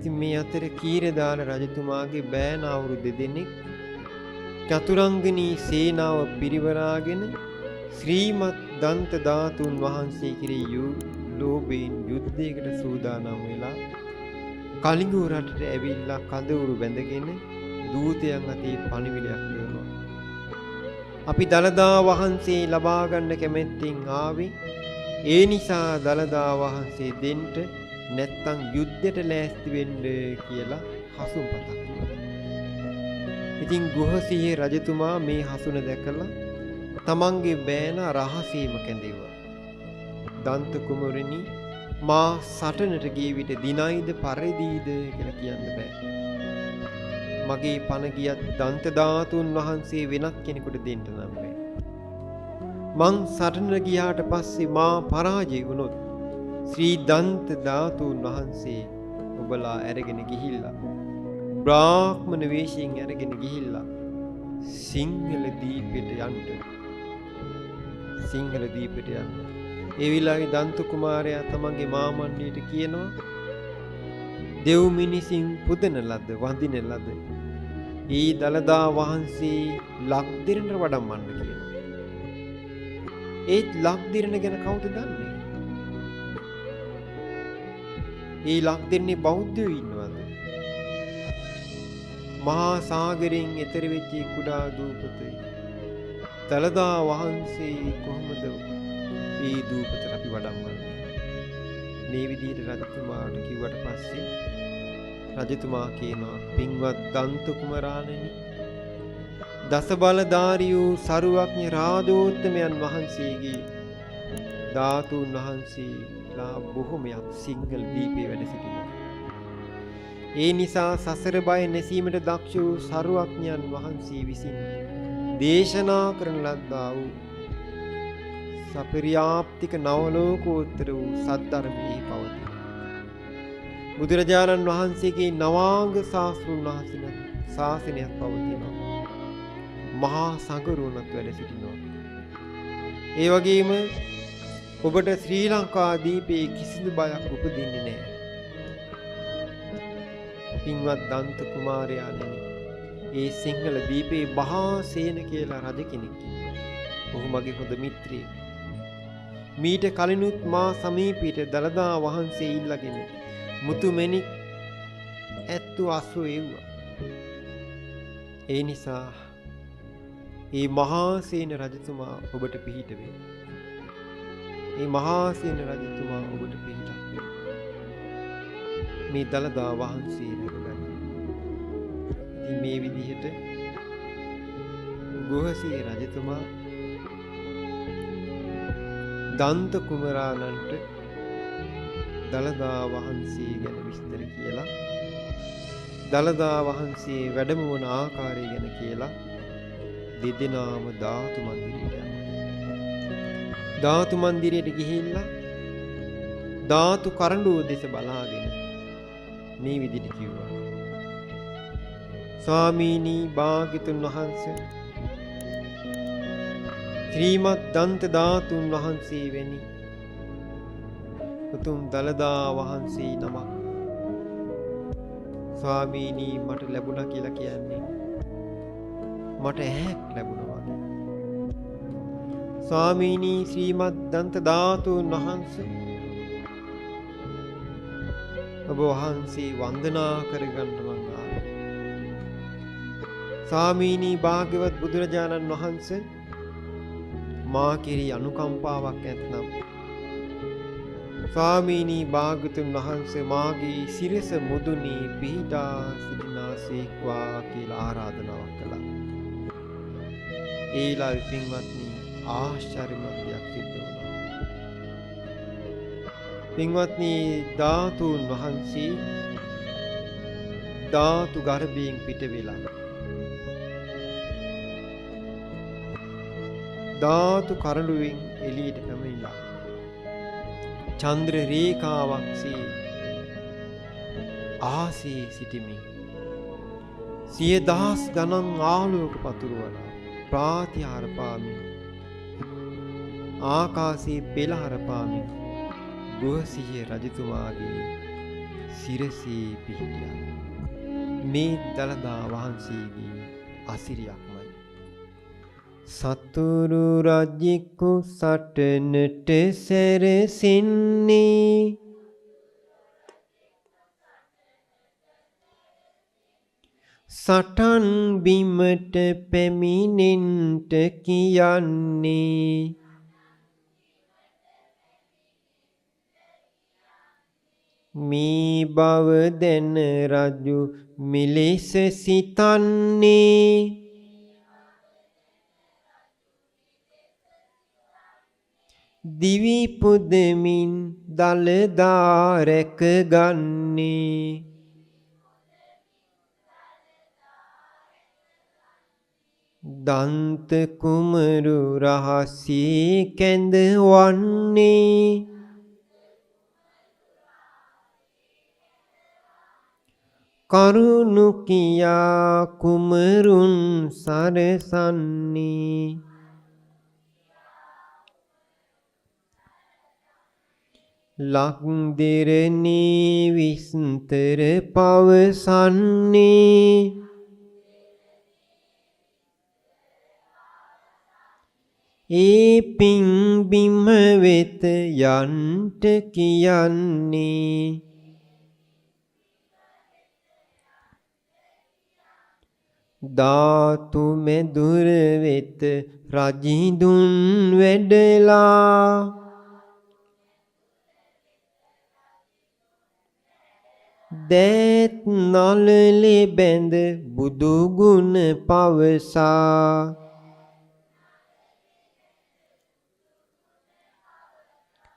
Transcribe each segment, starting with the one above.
ඉතින් මේ අතර කීරදාල රජතුමාගේ බෑනාවරු දෙදෙනෙක් චතුරංගනී සේනාව පිරිවරාගෙන ශ්‍රීමත් දන්ත ධාතුන් වහන්සේ කෙරෙහි ලෝභයෙන් යුද්ධයකට සූදානම් වෙලා කලිඟු රටට ඇවිල්ලා කඳවුරු බැඳගෙන දූතයන් අතේ පණිවිඩයක් දෙනවා. අපි දළදා වහන්සේ ලබා ගන්න කැමැත්තෙන් ආවේ. ඒ නිසා දළදා වහන්සේ දෙන්න නැත්තම් යුද්ධයට ලෑස්ති වෙන්න කියලා හසුන්පතක් කිව්වා. ඉතින් ගුහසිහි රජතුමා මේ හසුන දැකලා තමන්ගේ බෑන රහසේම කැඳෙව්වා. දන්ත කුමරණි, මා සටනට ගිය විට දිනයිද පරිදීද කියලා කියන්න බෑ. මගේ පණ ගියත් දන්ත ධාතුන් වහන්සේ වෙනත් කෙනෙකුට දෙන්න නම් බෑ. මං සටනට ගියාට පස්සේ මා පරාජය වුණොත් ශ්‍රී දන්ත ධාතුන් වහන්සේ ඔබලා අරගෙන ගිහිල්ලා බ්‍රාහ්මණ වේශයෙන් අරගෙන ගිහිල්ලා සිංහල දීපෙට යන්න. සිංහල දීපෙට යන්න. ඒ වෙලාවේ දන්ත කුමාරයා තමන්ගේ මාමණ්ඩියට කියනවා, දෙව් මිනිසින් පුදන ලද වඳින ලද ඒ දළදා වහන්සේ ලක්දිරණට වඩම්මන්න කියනවා. ඒත් ලක්දිරණ ගැන කවුද දන්නේ? ඒ ලක්දිරණේ බෞද්ධයෝ ඉන්නවද? මහා සාගරයෙන් එතර වෙච්ච කුඩා දූපතේ දළදා වහන්සේ කොහොමද ඒ දූපතට අපි වඩම්මන්නේ? මේ විදිහට රජතුමාට කිව්වට පස්සේ රජතුමා කියනවා, පින්වත් දන්ත කුමරාණෙනි, දස බලධාරී වූ සරුවඥ රාජෝත්තමයන් වහන්සේගේ ධාතුන් වහන්සේලා බොහොමයක් සිංහල දීපේ වැඩ සිටිනවා. ඒ නිසා සසර බය නැසීමට දක්ෂ වූ සරුවඥයන් වහන්සේ විසින් දේශනා කරන ලද්දා වූ සපරියාප්තික නවලෝකෝත්තර වූ සද්ධර්මයේ පවතී. බුදුරජාණන් වහන්සේගේ නවාංග ශාස්ත්‍රුන් වහන්සේ ශාසනයක් පවතිනවා. මහා සංඝරුවනත් වැඩ සිටිනවා. ඒ වගේම ඔබට ශ්‍රී ලංකා දීපේ කිසිදු බයක් උපදින්නේ නැහැ. පින්වත් දන්ත කුමාරයාණෙනි, ඒ සිංහල දීපේ මහාසේන කියලා රජ කෙනෙක් ඉන්නවා. ඔහු මගේ හොඳ මිත්‍රයෙක්. මීට කලිනුත් මා සමීපයට දළදා වහන්සේ ඉල්ලගෙන මුතුමැණික් ඇත්තු අසු එව්වා. ඒ නිසා ඒ මහාසේන රජතුමා ඔබට පිහිට වේ. ඒ මහාසේන රජතුමා ඔබට පිහිටක් වේ. මේ දළදා වහන්සේ රැකගන්න. ඉතින් මේ විදිහට ගුහසිය රජතුමා දන්ත කුමරාණන්ට දළදා වහන්සේ ගැන විස්තර කියලා, දළදා වහන්සේ වැඩම වන ආකාරය ගැන කියලා දෙදෙනාම ධාතු මන්දිරයට යනවා. ධාතු මන්දිරයට ගිහිල්ලා ධාතු කරඬුව දෙස බලාගෙන මේ විදිහට කිව්වා. ස්වාමීනි භාග්‍යතුන් වහන්සේ, ශ්‍රීමත් දන්ත ධාතුන් වහන්සේ වැනි උතුම් දළදා වහන්සේ නමක් ස්වාමීනි මට ලැබුණා කියලා කියන්නේ මට ඇහැක් ලැබුණා වගේ. ස්වාමීනි ශ්‍රීමත් දන්ත ධාතුන් වහන්සේ, ඔබ වහන්සේ වන්දනා කරගන්න මං ආවේ. ස්වාමීනි භාග්‍යවත් බුදුරජාණන් වහන්සේ, මා කෙරෙහි අනුකම්පාවක් ඇත්නම් ස්වාමීනි භාග්‍යතුන් වහන්සේ මාගේ සිරස මුදුනේ පිහිටා සිටිනාසේක්වා කියලා ආරාධනාවක් කළා. ඒ වෙලාවේ පින්වත්නි ආශ්චර්යමත් දෙයක් සිද්ධ වුණා. පින්වත්නි, ධාතුන් වහන්සේ ධාතු ගර්භයෙන් පිට වෙලා ධාතු කරඬුවෙන් එළියට පැමිණිලා චන්ද්‍ර රේඛාවක්සේ ආසේ සිටිමින් සිය දහස් ගණන් ආලෝක පතුරවලා ප්‍රාතිහාර පාමින් ආකාශයේ පෙළහර පාමින් ගුහසිහිය රජතුමාගේ සිරසේ පිහිටියා. මේ දළදා වහන්සේගේ අසිරියක්මයි. සතුරු රජෙකු සටනට සැරසෙන්නේ සටන් බිමට පැමිණෙන්ට කියන්නේ. මේ බව දැන රජු මෙලෙස සිතන්නේ. දිවි පුදමින් දළදා රැකගන්නේ. දන්ත කුමරු රහසේ කැඳවන්නේ. කරුණු කියා කුමරුන් සරසන්නේ. ලක්දිරණේ විස්තර පවසන්නේ. ඒ පින් බිම වෙත යන්ට කියන්නේ. ධාතු මැදුර වෙත රජිඳුන් වැඩලා. දෑත් නළලේ බැඳ බුදු ගුණ පවසා.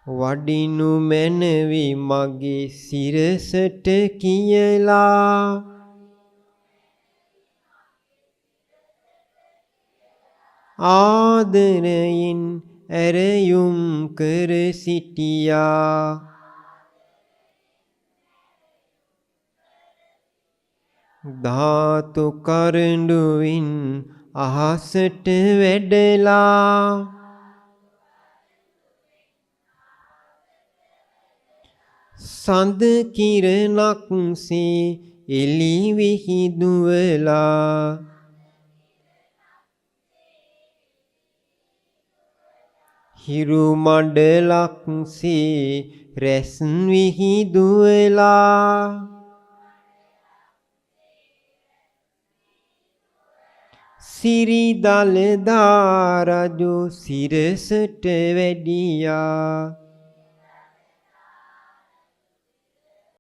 වඩිනු මැනවි මගේ සිරසට කියලා. ආදරයෙන් ඇරයුම් කර සිටියා. ධාතු කරඬුවින් අහසට වැඩලා. සඳ කිරණක් සේ එළි විහිදුවලා. හිරු මඩලක් සේ රැස් විහිදුවලා. සිරි දළදා රජු සිරසට වැඩියා.